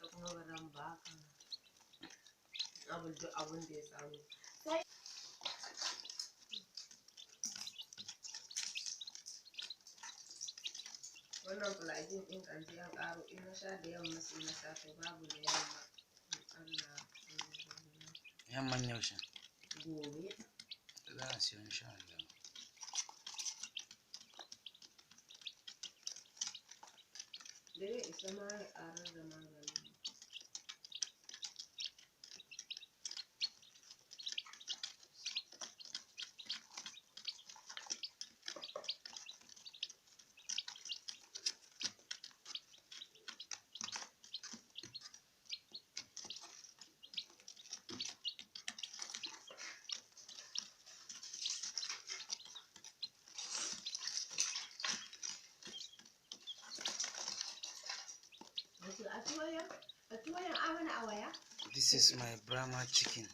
Ita kuma ba zan ba ka abin, duk abin da ya samu. Sai wannan Flagyl ɗin kan sai an ƙaro. In na sha da yamma, sai na safe babu da yamma. In Allah. Yamman yaushe? Gobe. Za a siyo, insha Allah. Da zai isa ma ya ƙarar da maganin. A tuwayan, a tuwayan amana a waya. This is my Brahma chicken.